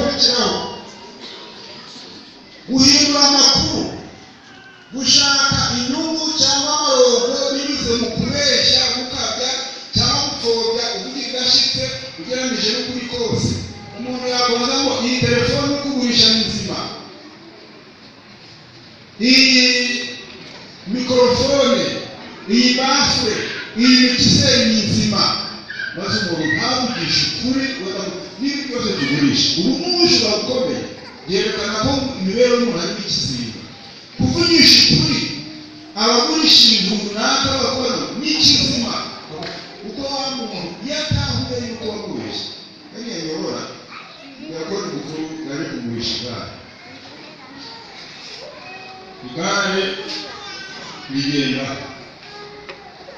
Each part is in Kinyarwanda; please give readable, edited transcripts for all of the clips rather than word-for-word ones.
Bukurikiraho guhindura amakuru, gushaka inyungu cyangwa amaronko binyuze mu kubeshya, gukabya cyangwa gupfobya, uvuga ibidashitse ugereranyije n'ukuri kose. Umuntu yakomeza ngo iyi telefone uri kugurisha ni nzima, iyi mikorofone, iyi baffle, iyi mixer ni nzima, maze umuntu ntavugishe ukuri. N'ibi byose tugurisha, ubu ni ubujura bukomeye, byerekana ko imibereho y'umuntu harimo ikizinga. Kuvugisha ukuri, abagurisha ibintu runaka bakora ni kizima, kuko wa muntu iyo atahuye yuko wamubeshye, kandi yayobora yakora umukuru yari kugurisha igare. Igare rigenda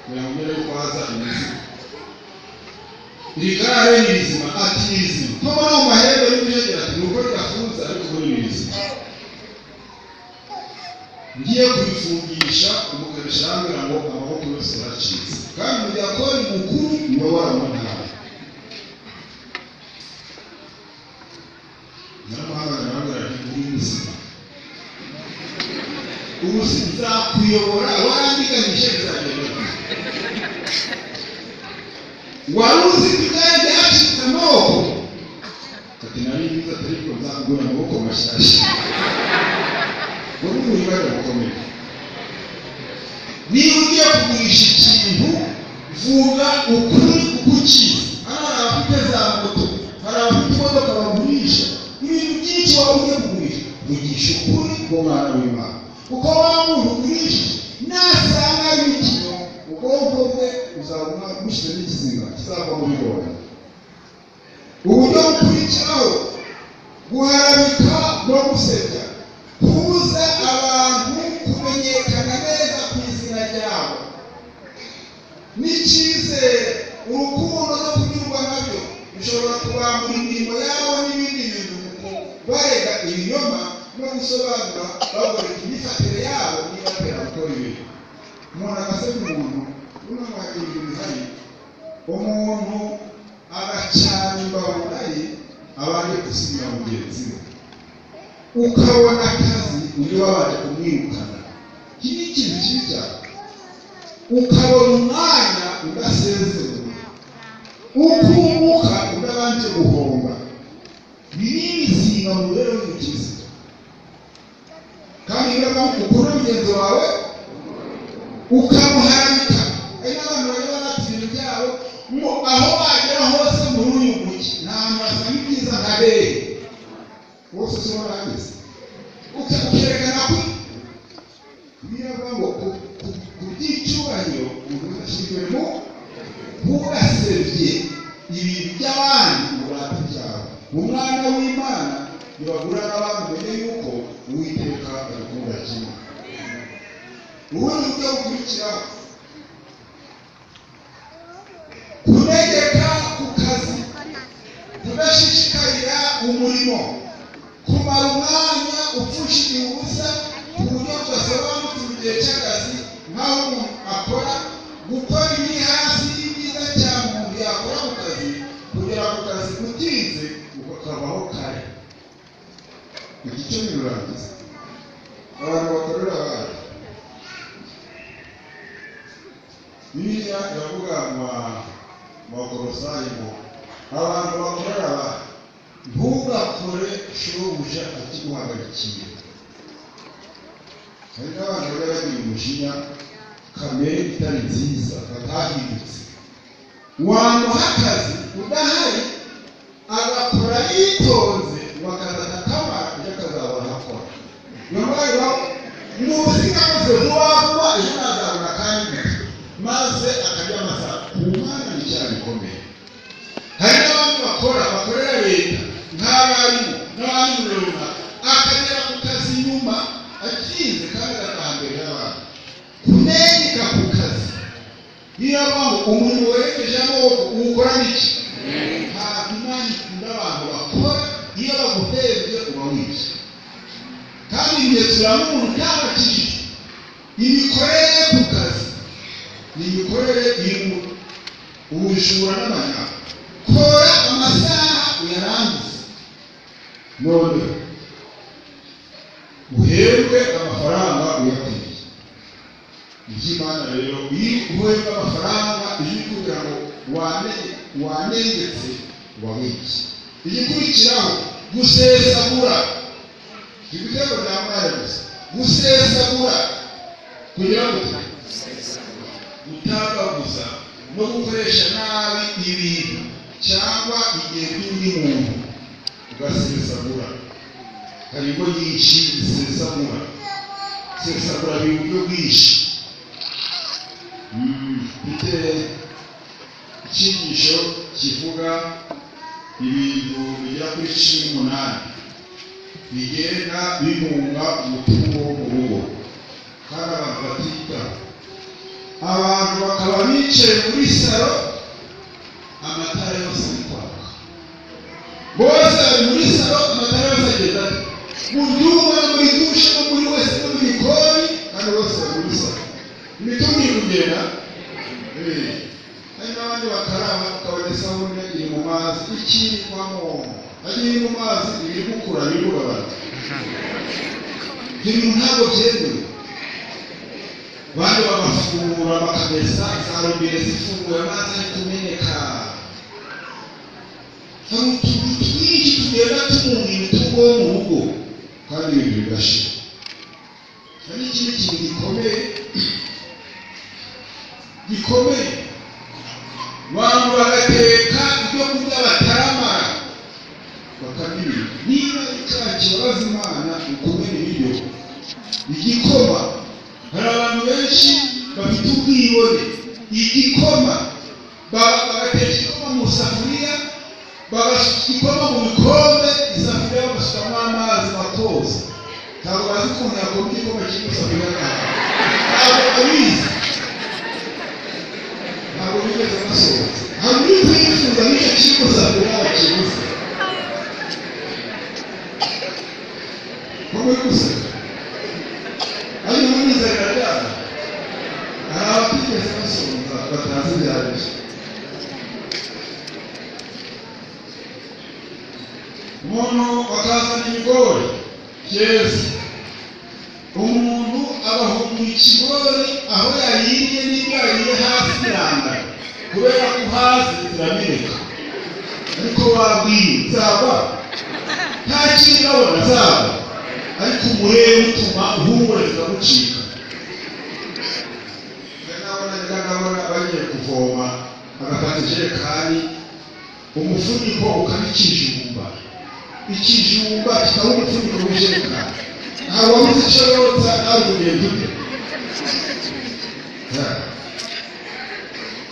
kugira ngo mbere yuko haza imizigo. Iri gare ni rizima, ati ni rizima, ko muri mu mahembe y'ubujegera, ati ni uko ridafunze, ariko muri ni rizima. Ngiye kurifungisha, umukanishi arambwira ngo amaboko yose yaracitse, kandi umudiyakoni mukuru niwe waramuhaye. Naramuhamagara, arambwira ati uri muzima, ubu nzakuyobora, warandiganyije bizagenda gute? Wari uzi ko igare ryacitse amaboko? Ati nari mbizi, ariko nzakugura amaboko mashyashya. Wowe uburibare bukomeye. Niba ugiye kugurisha ikintu, vuga ukuri uko ukizi. Hano hari abafite za moto, hari abafite imodoka bagurisha, ibintu byinshi waba ugiye kugurisha, vugisha ukuri ngo mwana w'Imana, kuko wa muntu ugurishije nasanga ari imikino, ubwonko bwe uzabona bushyizemo ikizinga kizava mu bigori. Uburyo bukurikiraho guharabika no gusebya, kubuza abantu kumenyekana neza ku izina ryabo n'icyizere, urukundo no kunyurwa nabyo bishobora kubambura imirimo yabo n'ibindi bintu, barega ibinyoma no gusobanura bagoreka imyifatire yabo nibatera gukora ibintu. Umuntu agasebya umuntu, uno ibintu bihari, umuntu agacana imbabura ye abanje gusinya mugenzi we, ukabona akazi undi wabanje kumwirukana. Iki ni ikintu kibi cyane. Ukabona umwanya udasezerewe, ukunguka udabanje guhomba. Ibi ni ibizinga mu mibereho y'umukirisitu. Kandi niba ukunda mugenzi wawe ukamuharabika, hari n'abantu bajya barata ibintu byabo ngo aho bagera hose muri uyu mujyi nta hantu basanga ibyiza nka hehe wose uzi warahageze, ukerekana ko biravuga ngo ku by'icyubahiro umuntu wese ashyirwe mu ntugasebye ibintu by'abandi ngo urate ibyawe. Umwana w'Imana ntibagura n'abandi, umenye yuko Uwiteka adukunda kimwe. Ubundi buryo bukurikiraho kunegeka ku kazi, kudashishikarira umurimo, kumara umwanya upfushije ubusa ku buryo budasobanutse mu gihe cy'akazi nk'aho umuntu akora, gukora ibiri hasi y'ibyiza cyane umuntu yakora ku kazi, kugera ku kazi utinze ukakabaho kare. Igice birangiza abantu bakorera abandi. Bibiliya iravuga mu Bakolosayi ngo abantu bakorera abandi, ntugakore shobuja akiguhagarikiye. Hari n'abantu bajya bagira umujinya, kamere itari nziza, batahindutse. Wamuha akazi udahari agakora yitonze, ngo akazi akakamara, ejo akazabona akora. Muzi kakoze vuba vuba, ejo nazabona akanya gato, maze akarya amasaha. Ku Mana ni icyaha gikomeye. Hari n'abandi bakora bakorera leta nk'abarimu n'abandi mu runaka, akagera ku kazi nyuma atinze kandi agataha mbere y'abandi. Kunegeka ku kazi, niyo mpamvu umurimo werekeje amaboko uwukora n'iki? Ntabwo Imana ikunda abantu bakora iyo baguhembye uba wibye. Kandi ibimenyetso biranga umuntu utabakijije, imikorere ku kazi ni imikorere irimo ubujura n'amanyanga. Kora amasaha uyarangize. None uhembwe amafaranga uyakwiye. Iby'Imana rero, iyo uhembwe amafaranga ije kugira ngo wanengetse wabibye. Igikurikiraho gusesagura, ibitego bya mwari gusa, gusesagura kugira ngo gutagaguza no gukoresha nabi ibintu cyangwa igihe by'undi muntu, ugasesagura. Hari ingo nyinshi zisesagura, sesagura biri uburyo bwinshi. Mfite icyigisho kivuga ibintu bigera kuri 18 bigenda bimunga umutungo wo mu rugo, kandi abantu batitaho. Abantu bakaba bicaye muri salo, amatara yose ari kwaka, bose bari muri salo, amatara yose agenda mu byumba no muri dushe no muri wese no mu gikoni, kandi bose bari muri salo, imitungo iri kugenda. Hari n'abandi bakaraba ukabona isabune iri mu mazi ikikwamo, ari iri mu mazi iri gukura biri kugabana. Ibyo bintu ntabwo byemewe. Abandi bagafungura bakamesa za robine zifunguye, amazi ari kumeneka. Hari utuntu twinshi tugenda tumunga imitungo yo mu rugo, kandi ibintu bigashira. Hari n'ikindi kintu gikomeye, abantu bagateka ibyo kurya bataramara bakabibika. Niba icyaha kibabaza Imana ukumena ibiryo, igikoma. Hari abantu benshi bafite ubwibone, igikoma bagateka igikoma mu safuriya, bagasuka igikoma mu bikombe, isafuriya bagasukamo amazi bakoza. Ntabwo bazi ukuntu yakoma igikoma kiri mu safuriya, ntabwo babizi, ntabwo bigeze basohotse. Hari uri kwifuza n'icyo kiri mu safuriya bakibuze. Ko muri guseka ariko muri inzara iraryana. Hari abatigeze basonza batazi ibyo ari byo. Umuntu bakazana ibigori byeze, umuntu abahumura ikigori aho yaririye n'ibyo yariye hasi birangana, kubera ko hasi zirameneka. Ariko wabwiye zagwa, nta kintu urabona zagwa, ariko umurebe utuma uhumura zikagucika. Ndabona bagiye kuvoma agafata ijerekani, umufuniko ukaba ikijumba, ikijumba kikaba umufuniko w'ijerekani. Ntabwo wabuze icyo yotsa, nawe ugenda ute.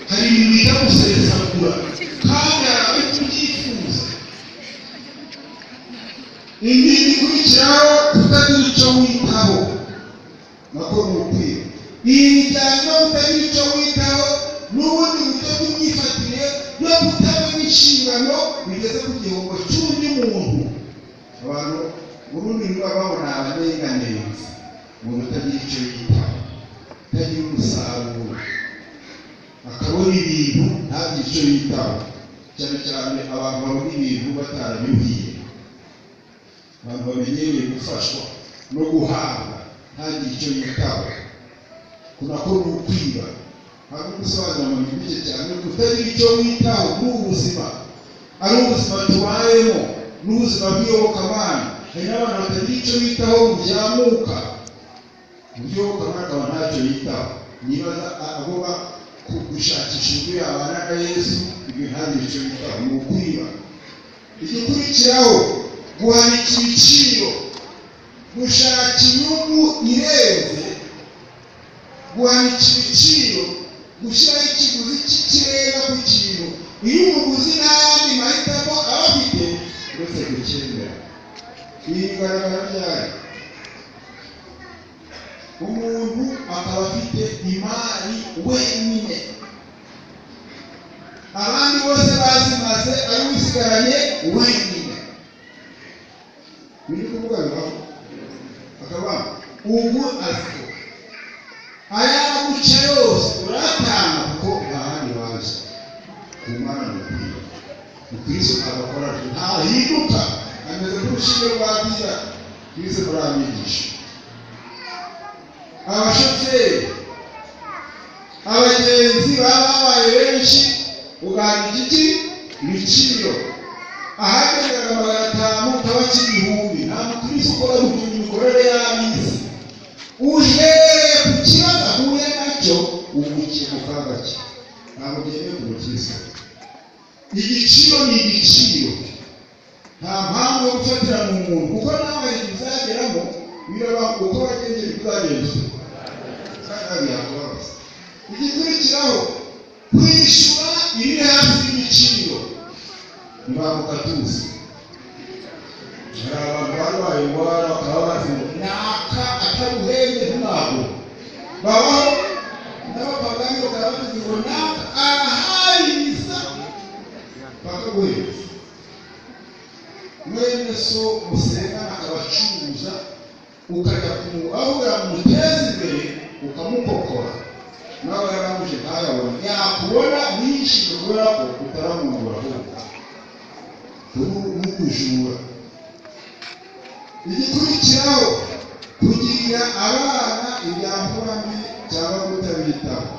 Hari ibintu bita gusesagura, kandi hari abari kubyifuza. Ingingo ikurikiraho kutagira icyo witaho, nako ni ukwiba. Iyi bijyanye no kutagira icyo witaho n'ubundi buryo bw'imyifatire yo kutamenya inshingano bigeze ku gihombo cy'undi muntu. Abantu urundi ruba babona abanenganenzi, umuntu utagira icyo yitaho, utagira umusaruro, akabona ibintu ntagire icyo yitaho. Cyane cyane abantu babona ibintu batarabiruhiye, abantu bamenyereye gufashwa no guhabwa ntagire icyo yitaho, kunako ni ukwiba. Ntabwo gusobanura mu bintu bike cyane, kutagira icyo witaho muri ubu buzima, ari ubuzima tubayemo n'ubuzima bw'iyobokamana. Hari n'abantu batagira icyo bitaho mu bya mwuka, mu by'iyobokamana akaba ntacyo yitaho. Niba agomba gushakisha uburyo yabana na Yesu, ibyo ntagire icyo yitaho, ni ukwiba. Igikurikiraho guhanika ibiciro, gushaka inyungu irenze, guhanika ibiciro, gushyiraho ikiguzi cy'ikirenga ku kintu. Iyo umuguzi nta yandi mahitamo aba afite uretse gukemura. Ibi bigaragara ryari? Umuntu akaba afite imari wenyine, abandi bose bazimaze, ari usigaranye wenyine. Biri kuvuga bibaho, akaba ubu aziko ayaguca yose uratanga, kuko nta handi waje ku Mana ni ukwiba. Mukristo ntabwo akora, ntahinduka, ameze nk'urushyi. Urushinge rwa byiza twize muri amigisha. Abashoferi, abagenzi baba babaye benshi, ugahanika iki ibiciro. Ahagendaga 500 ukaba 1000. Nta mukristo ukora gutyo imikorere y'ab'isi. Uhereye ku kibazo ahuye nacyo ubukiye mu kaga ke. Ntabwo byemewe ku mukristo. Igiciro ni igiciro. Nta mpamvu yo gufatira mu muntu, kuko nawe uzageramo biraba uko wagenje bikuzagenza. Kandi yakubabaza. Igikurikiraho kwishyura ibiri hafi y'ibiciro. Ntibamukatuzi. Hari abantu barwaye indwara bakaba bazi ngo naka ataguhembye ntabwo babaho. N'abapagani bakaba bazi ngo naka arahariza bakaguheza. Mwene so musengana akabacuruza, ukajya aho muteza imbere ukamukokora, nawe yaramuje ntayabona, yakubona ntiyishime kubera ko utaramwungura ahubwo n'ukujura. Igikurikiraho kugirira abana ibyamfura mbi cyangwa kutabitaho.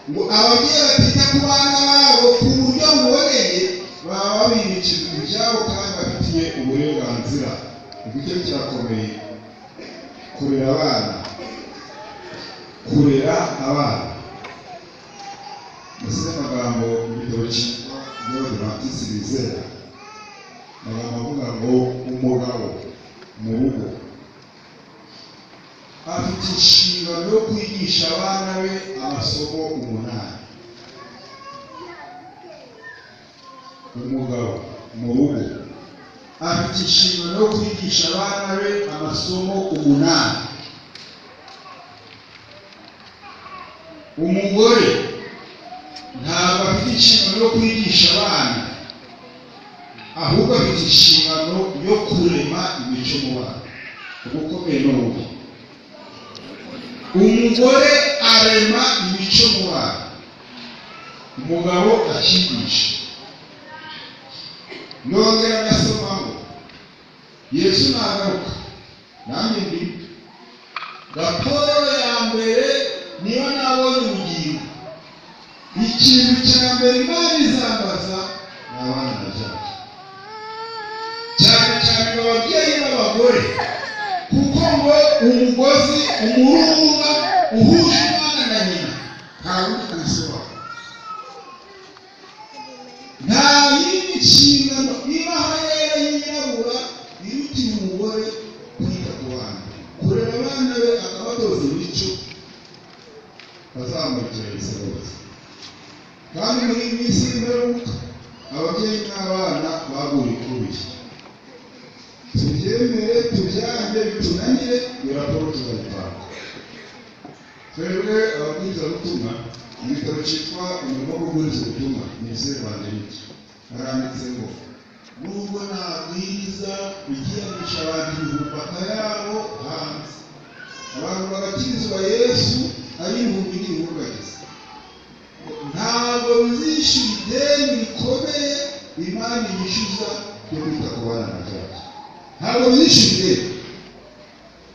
Ngo ababyeyi batita ku bana babo ku buryo buboneye, baba babibikira ibyabo kandi bafitiye uburenganzira. Igice kirakomeye, kurera abana. Kurera abana. Mbese amagambo mu gitabo cyitwa By'Abadivantisiti bizera, amagambo avuga ngo umugabo mu rugo afite inshingano yo kwigisha abana be amasomo 8. Umugabo mu rugo afite inshingano yo kwigisha abana be amasomo 8. Umugore ntabwo afite inshingano yo kwigisha abana, ahubwo afite inshingano yo kurema imico mu bana. Ubukomeye n'ububi. Umugore arema imico mu bana, umugabo akigisha. Nongera ndasoma ngo Yesu nagaruka nanjye ndi raporo ya mbere niba nabonye ubugingo, ikintu cya mbere Imana izambaza ni abana nabyaye, cyane cyane ngo ababyeyi b'abagore, kuko ngo umugozi umurunga uhuje umwana na nyina nta wundi ku isi ubaho. Nta yindi nshingano ibaho yera yirabura irutira umugore kwita ku bana, kurera abana be akabatoza imico bazamurikira isi hose. Kandi muri iyi minsi y'imperuka ababyeyi n'abana baguye ukubiri. Tubyemere tubyange bitunanire, iyo raporo tuzayitanga. Twebwe ababwirizabutumwa mu gitabo cyitwa Umurimo wo Kubwiriza Ubutumwa, Minisiteri Evangelike, haranditse ngo nubwo nabwiriza igihanisha abantu ibihumbi akayabo hanze, abantu bagakirizwa Yesu ari ibihumbi n'ibihumbagiza, ntabwo bizishyura ideni rikomeye Imana yishyuza ryo kwita ku bana nabyaye. Ntabwo bizishyura ideni.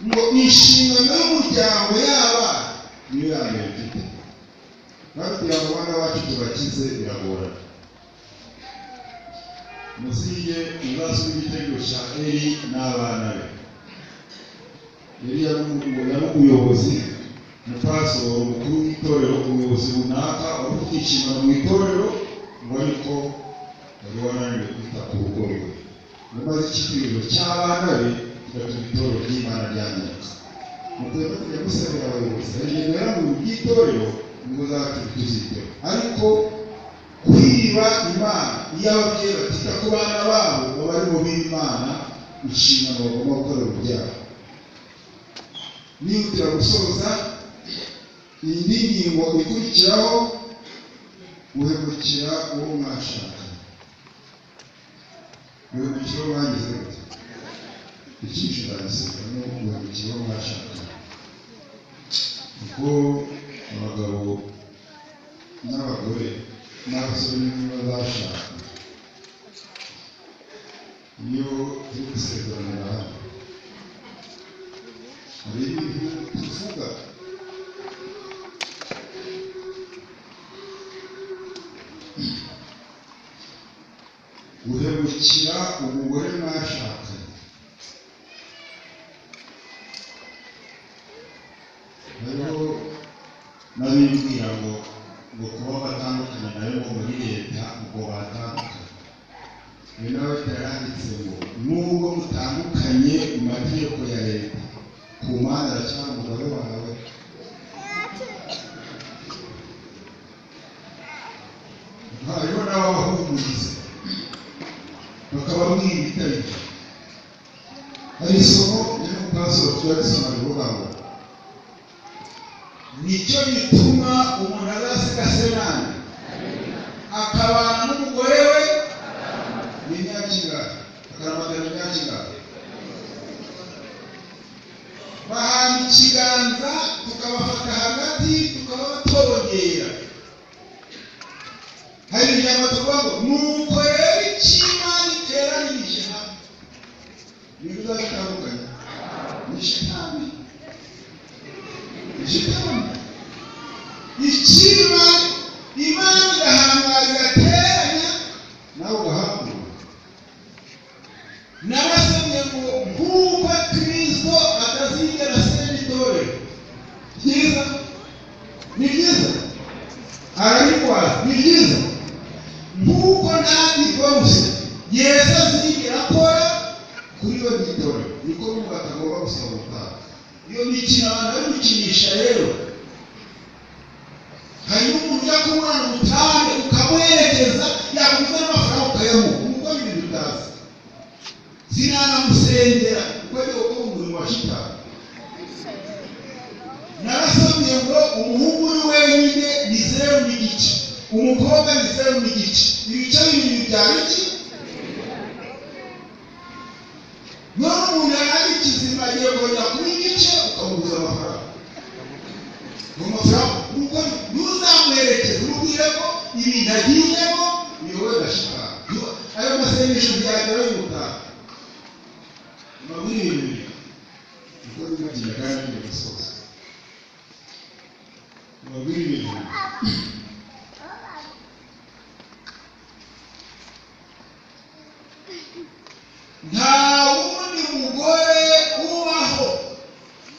Ngo inshingano y'umuryango y'abana niyo ya mbere mfite. Kandi kugira ngo abana bacu tubakize biragorana. Muzige muzasome igitego cya Eli n'abana be. Eli yari umuyobozi, umupasitoro mukuru w'itorero, umuyobozi runaka wari ufite inshingano mu itorero, ngo ariko wari wananiwe kwita ku rugo rwe. Maze icyitegererezo cy'abana be kigatuma itorero ry'Imana ryangirika. Mukwiye no kujya musabira abayobozi, hari igihe duhera mu by'itorero ingo zacu ntituziteho. Ariko kwiba Imana, iyo ababyeyi batita ku bana babo baba barimo biba Imana inshingano bagomba gukorera urubyaro. Nihutira gusoza indi ngingo ikurikiraho, guhemukira uwo mwashakanye. Guhemukira uwo mwagize gute? Icyinshi ndagiseka ni guhemukira uwo mwashakanye, kuko abagabo n'abagore n'abasore n'inkumi bazashaka, Iyo turi gusezeranira hano, hari ibintu tuvuga. Guhemukira umugore mwashakanye, hariho n'abibwira ngo kuba batandukanye nayo ngo muri leta ngo batandukanye. Uyu nawe yaranditse ngo nubwo mutandukanye mu mategeko ya leta, ku Mana aracyari umugore wawe. Hariho n'ababahumuriza bakababwira ibitari byo. Hari isomo ryo mu pasoro tuba dusoma rivuga ngo nicyo gituma umuntu azasiga se nande akabana n'umugore we n'imyaka ingahe, akaramatana imyaka ingahe, bahana ikiganza tukabafata hagati tukababatongera. Hari ijambo tuvuga ngo nuko rero icyo Imana iteranirije hamwe ibintu bizabitandukanye ni shitani, ni shitani. Icyo Imana igahangara igateranya nawe ugahangura. Narasomye ngo nk'uko Kristo atazigera asenya itorero, byiza ni byiza, arabikwaza ni byiza. Nk'uko nta divorce Yesu azigera akora kuri we n'itorero, niko n'ubu atagomba gusaba ubutaha. Iyo mikino abantu bari gukinisha rero, harimo umuntu ujya kumwana ubutane ukamuherekeza, yaguza n'amafaranga ukayamuha, umukora ibintu utazi. Sinanamusengera kuko agiye gukora umurimo wa shitani. Narasomye ngo umuhungu uri wenyine ni 0.5, umukobwa ni 0.5, ibice bibiri bibyara iki? None umuntu yari kizima agiye kongera kuba igice, ukamuguza amafaranga. Ngo amafaranga nuko ntuzamuherekeze, umubwire ko ibintu agiyemo biyobowe na shitani. Ayo masengesho byagera y'ubutaha. Amabwiriza ibintu bibiri niko bibagira kandi ni gusoza. Amabwiriza ibintu bibiri. Nta wundi mugore ubaho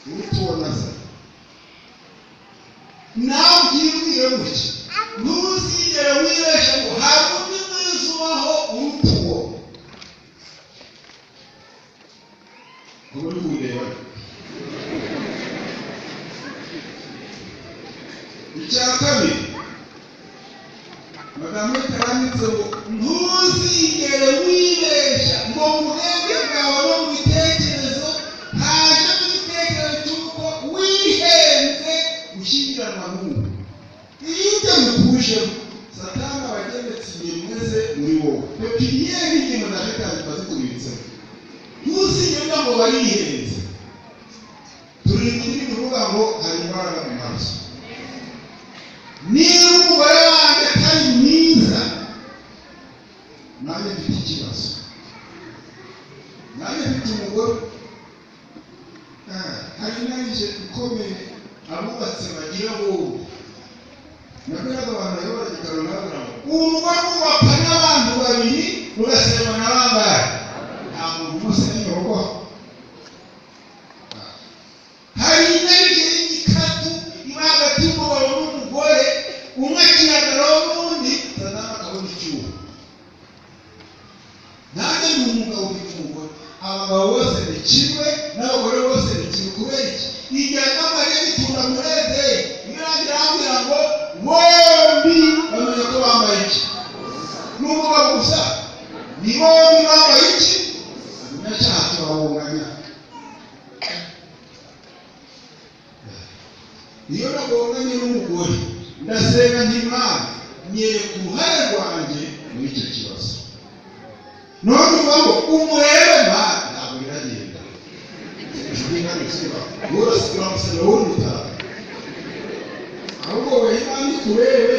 uruta uwo nazanye. Nawe ubyibwire gutya, ntuzigere wibesha ngo hari undi mwiza ubaho uruta uwo. Ngo uri kundeba. Icya kabiri, Madamu yaranditse ngo ntuzigere wibesha ngo mu bwenge bwawe no mu bitekerezo hajemo igitekerezo cy'uko wihenze gushyingiranwa n'uwo. Iyo ibyo bikujemo, Satani aba agemetse ingemwe ze muri wowe. Pepiniyeri y'ingemwe za Shitani ziba zikubitsemo. Ntuzigere ngo warihenze. Turirimba indirimbo ivuga ngo hari imbaraga mu maraso. Niba umugore wanjye atari mwiza, nanjye mfite ikibazo. Nanjye mfite umugore. Hari inarije ikomeye abubatse bagira wowe. Nabwiraga abantu bayobora igitaro nabwira ngo urugo rwubakwa n'abantu babiri rugasenywa na bangahe? Nta muntu umwe usenya urugo. Hari inarije y'igikatu iba hagati y'umugabo n'umugore, umwe akihagararaho n'undi, Satani akabona icyuho. Nanjye ni umugabo ufite umugore. Abagabo bose ni kimwe n'abagore bose ni kimwe. Kubera iki? Igihe Adamu yari agitura muri Edeni, Imana irambwira ngo bombi bamenye ko bambaye iki? Ni umugabo gusa, ni bombi bambaye iki? Umunyacyaha turabunganya. Iyo nagonganye n'umugore, ndasenga nti Imana nyereka uruhare rwanjye muri icyo kibazo. None uvuga ngo umurebe Mana, ntabwo biragenda. Uramusaba ahubwo wowe Imana ikurebe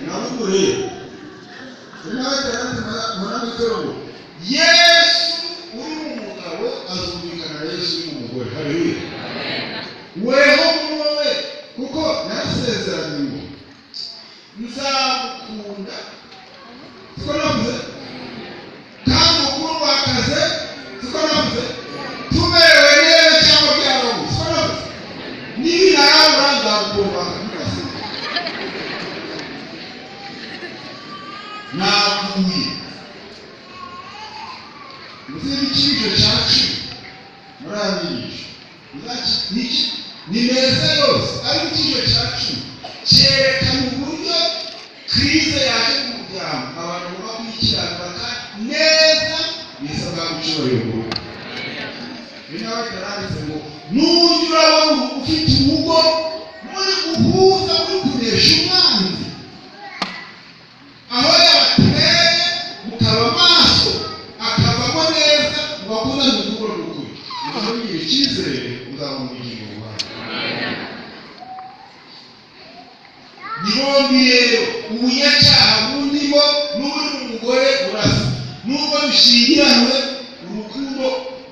nawe umurebe. Yesu Weho muri wowe, kuko narasezeranye ngo nzagukunda, siko navuze, kandi ukundwakaze, siko navuze, tumerewe neza cyangwa byarabuze, siko navuze, nibinarabura nzagukundwakaza. Naguye muzi ikijo cyacu muri aya nyigisho ni meza yose, ariko ikijo cyacu cyerekana uburyo krize yaje mu muryango, abantu bagomba kwikiranura neza bisa bwa bucyorewe mu rugo. Ni nawe bitaranditse ngo nujya urabona ufite urugo muri guhuza, muri kunesha umwanzi, aho yabateye mukaba maso akavamo neza, mubakundane urukundo rw'ukuri, mugire icyizere muzabona ubugingo buhoraho. Ni bombi rero, ubunyacyaha bundimo n'uburi mu mugore burasa, nubwo bishingiranwe urukundo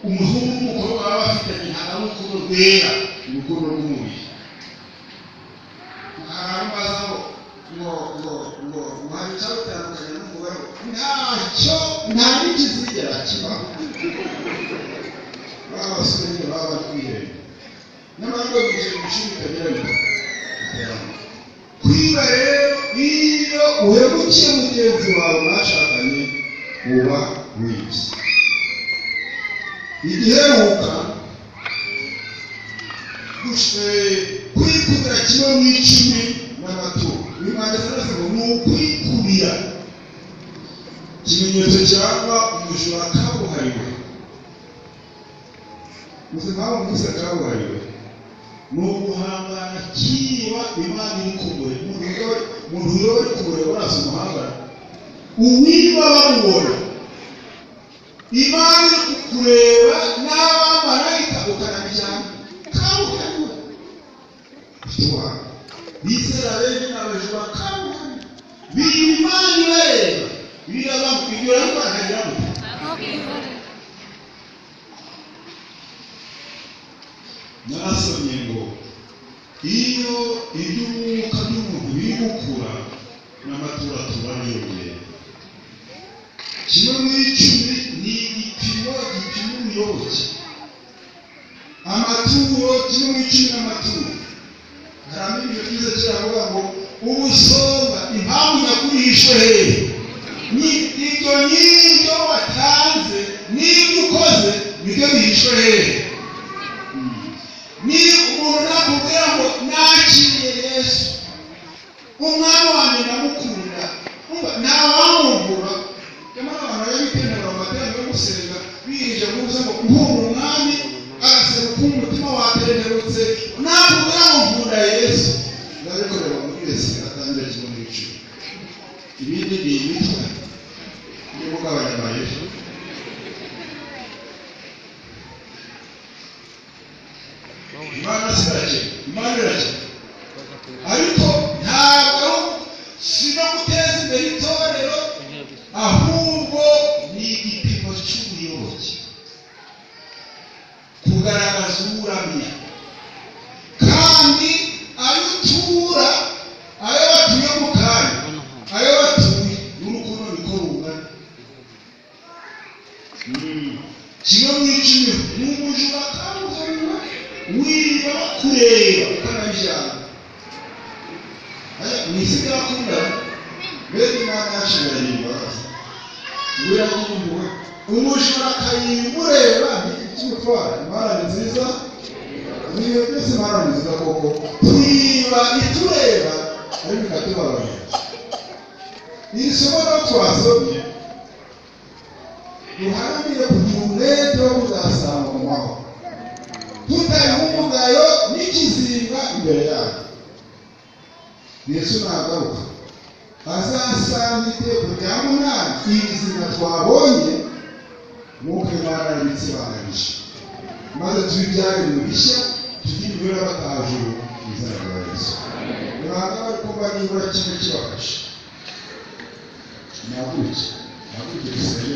umuhungu n'umukobwa baba bafitanye, ntabwo ari urukundo rwera, urukundo rw'umubiri. Hari abaza ngo ngo ngo ngo ngo hari icyabutandukanya n'umugore, ntacyo, nta n'ikizigera kibaho. Ba basore nyine baba bari kwihenda, nyamara ngo bicaye mu ishuri bitagira bita kwiba. Rero iyo uhemukiye mugenzi wawe mwashakanye uba wibye. Igiheruka kwikubira kimwe mu icumi n'amaturo, uyu mwanditsi aravuga ngo ni ukwikubira, ikimenyetso cyangwa umujura kabuhariwe. Uzi impamvu mwise kabuhariwe? Ni uguhangana kiba Imana iri kumureba. Umuntu wiba bari kumureba urasa umuhangana, uwiba bamubona, Imana iri kukureba n'abamarayika ukanabijyana kabuhariwe. Bizera benshi ni abajura kabuhariwe, biba Imana ibareba, ibyo urabikora ntagira ngo narasomye ngo iyo iby'umwuka by'umuntu biri gukura n'amaturatura ariyongera. Kimwe mu icumi ni igipimo gipima ubuyoboke. Amaturo kimwe mu icumi n'amaturo, hari ibintu byiza kiravuga ngo ubusonga impamvu nyakuri yishwe hehe, ni ibyo n'ibyo watanze n'ibyo ukoze nibyo bihishwe hehe. Ni umuntu nakubwira ngo nakiriye Yesu umwami wanjye ndamukunda, ntawamugura. Nyamara abantu bajya bitenderera mu materaniro yo gusenga birije kubuza ngo nkunda umwami, agasenga ukumva umutima watenderutse, nakubwira ngo nkunda Yesu, ndabikorera muri wese atangira kimwe mu icumi, ibindi ni imitwe yo kugabanya amayeri. Imana sirakira, Imana irakira, ariko ntabwo si no guteza imbere itorero, ahubwo ni igipimo cy'ubuyoboke, kugaragaza uburamya, kandi ayo utura, ayo batuye mu kanya, ayo batuye n'urukundo niko rungana. Kimwe mu icumi ni umujura kabuhariwe wiba bakureba ukanabijyana. Mu isi byakundana bene Imana yacu irahimbaza, ngo iragira umujura akayimureba ntikimutwara. Imana ni nziza, niyo byose Imana ni nziza koko, twiba itureba ariko ikatubabarira. Iri somo rero twasomye duharanire kugira umwete wo kuzasanga mu mahoro, tutariho umugayo n'ikizinga imbere yayo. Yesu nagaruka azasanga iteko rya munani ibizima twabonye nk'uko Imana yabitsebanganije, maze tubibyarire bishya, tugire imibereho y'abatahajuru mu izina rya Yesu. Ni bari kumva nibura kimwe kibafasha. Nahaguruke, nahaguruke dusenge.